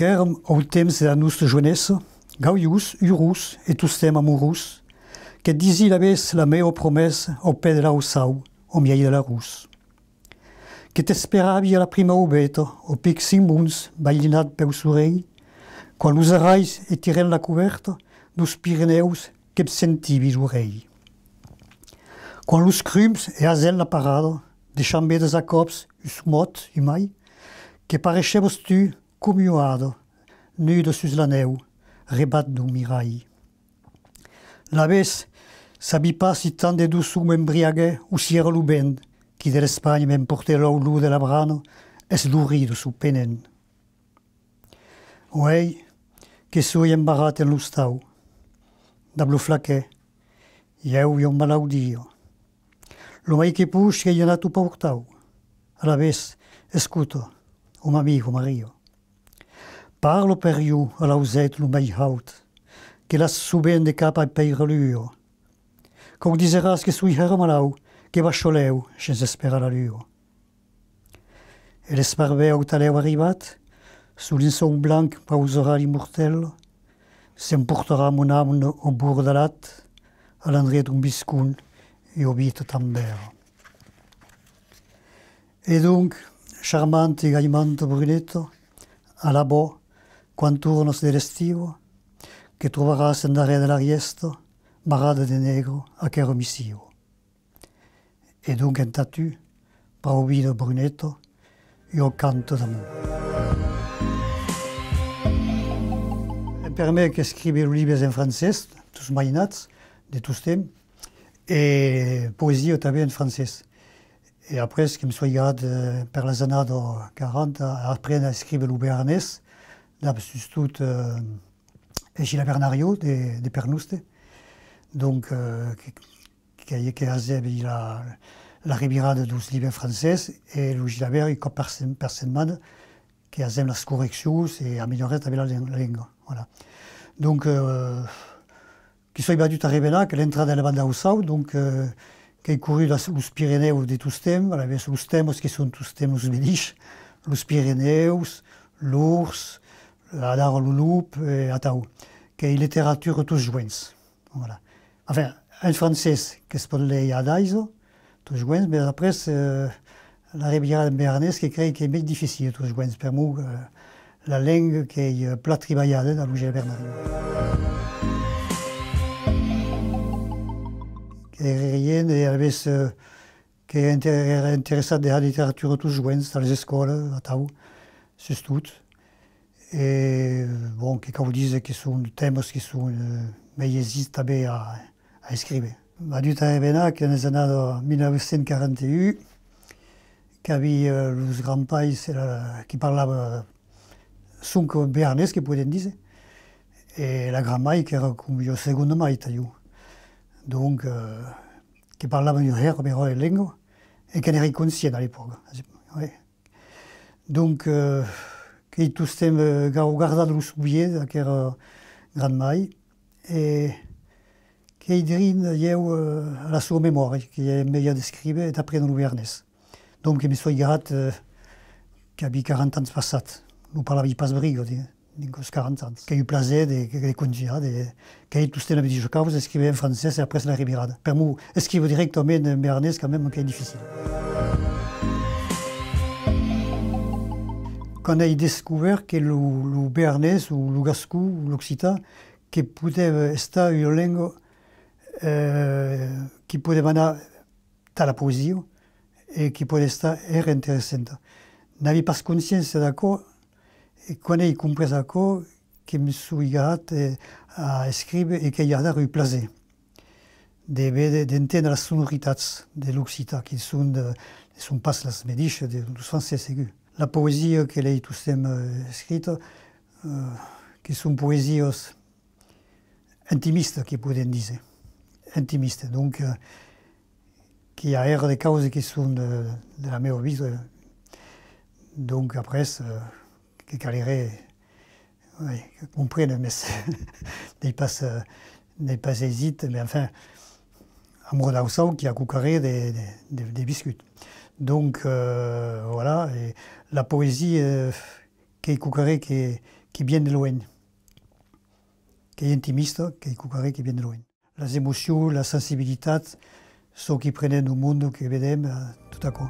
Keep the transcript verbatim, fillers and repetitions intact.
Èram au temps de la nosta joenessa, gaujós, urós e tostemps amorós, que disi lavetz la meua promessa au pè de l'Aussau, au miei de l'Arós. Que t'esperavi a la prima aubeta, au pic Simons, bailinat peu sorelh, quan los arrais e tirèn la cobèrta deus Pirenèus que'm sentivi lo rei. Quan los crums e hasèn la parada, de chambetas a còps, us mòt, un mai, que pareishèvas tu, comiuada, nuda sus la nèu, rebat d'un mirai. Lavetz, sabi pas si tant de doçor m'embriaguè o si èra lo vent, qui de l'Espanha m'emportè l'aulor de la brana es l'orir de son penent. Uei, que soi embarrat en l'ostau, dab lo flaquèr, ieu ua malaudia. Lo mai que poish qu'ei anat au paurtau. Alavetz, escota, o m'amiga Maria. Parla per jo a l'ausèth lo mai haut, que l'as sovent de cap a peiralua. Que'u diseràs que soi hèra malaut, que baisha lèu shens esperar la lua. E l'esparbèu talèu arribat, sul linçòu blanc pausarà l'immortèla, s'emportarà mon amna au bordalat, a l'endret on viscon ua vita tan bèla. E donc, charmanta e gaimanta Bruneta, alabò, quan tornas de l'estiva, que trobaràs endarrèr de l'arièsta, barrada de negre, aquera missiva. E donc entà tu, praubida Bruneta, ua canta d'amor. Em permet qu'escrivi los libres en francés, tots mainats, de tostemps, e poesia tanben en francés. E après, que'm soi gahat, eh, per las annadas quaranta, a aprene a escriver lo bearnés, dab sustot, eh, Gilabèrt Nariot de, de Pernoste. Donc, eh, que, que, que hasèvi la, la revirada deus libres francés, e lo Gilabèrt, un còp per se-, per setmana, que hasèm las correccions e amelhorèm tanben la len-, la lenga. Voilà. Donc, eh, que soi vadut a Revenac, a l'entrada de la Val d'Aussau, donc, eh, qu'èi corrut las, los Pirenèus de tostemps, alavetz los tèmas que son tostemps los medish, los Pirenèus, l'ors, adara lo lop, e atau. Qu'ei literatura tots joens. Voilà. Enfin, en francés, que's pòt léger adaisa, tots joens, mès après, eh, la revirada en bearnés que crei qu'ei mei dificil tots joens, per'mor, eh, la lenga qu'ei, eh, plan tribalhada, eh, dab lo Gilabèrt Nariot. Qu'èra regent e alavetz, eh, qu'èra inter-, èra interessat de har literatura tots joens, a las escòlas, atau, sustot. E, bon, que cau díser que son tèmas que son, eh, mei aisits tanben a, a escriver. Vadut a Revenac, enes annadas mila nau cents quaranta un, qu'aví, eh, los grands-pairs, eh, qui parlavan sonque bearnés, que podem díser, e la grand-mair qu'èra com ua segonda mair tà jo. Donc, eh, que parlavan ua hèra beròi lenga, e que n'èri conscient a l'epòca. Oui. Donc, eh, qu'èi tostemps, eh, gau-, gardat lo sovier d'aquera grand-mair, e qu'ei drin, ieu, eh, a la soa memòria, qu'ei ua manièra d'escriver e d'aprene lo bearnés. Donc, que me soi gahat, eh, qu'aví quaranta ans passats. Non parlavi pas briga, di-, dins queus quaranta ans. Qu'èi un plaser de, de, de contunhar, de, qu'ei tostemps la medisha causa, escriver en francés e après la revirada. Per'mor escriver dirèctament en bearnés, quand même, qu'ei dificil. Quan èi descobèrt que lo, lo bearnés, o lo gascon, o l'occitan, que podèva estar ua lenga, eh, qui podèva anar tà la poesia e qui pòt estar hèra interessanta. N'aví pas consciéncia d'aquò, e quan èi comprés aquò, que'm soi gahat, eh, a escriver e qu'èi adara un plaser de véder, d'enténer las sonoritats de l'occitan, qui son de, son pas las medishas de, deus francés, segur. La poesia que l'èi tostemps, eh, escrita, eh, que son poesias intimistas, que podem díser. Intimistas. Donc, eh, qu'i a hèra de causas que son de, de la meua vita. Donc, après, eh, que caleré, oui, que comprene, mès n'ei pas, eh, n'ei pas aisit, mais enfin, amor d'Aussau, qu'i a quauquarren de, de, de, de viscut. Donc, eh, voilà, e la poesia, eh, qu'ei quauquarren que, que vien de luènh. Qu'ei intimista, qu'ei quauquarren que vien de luènh. Las emocions, la sensibilitat, çò qui prenem lo monde que vedem, eh, tot aquò.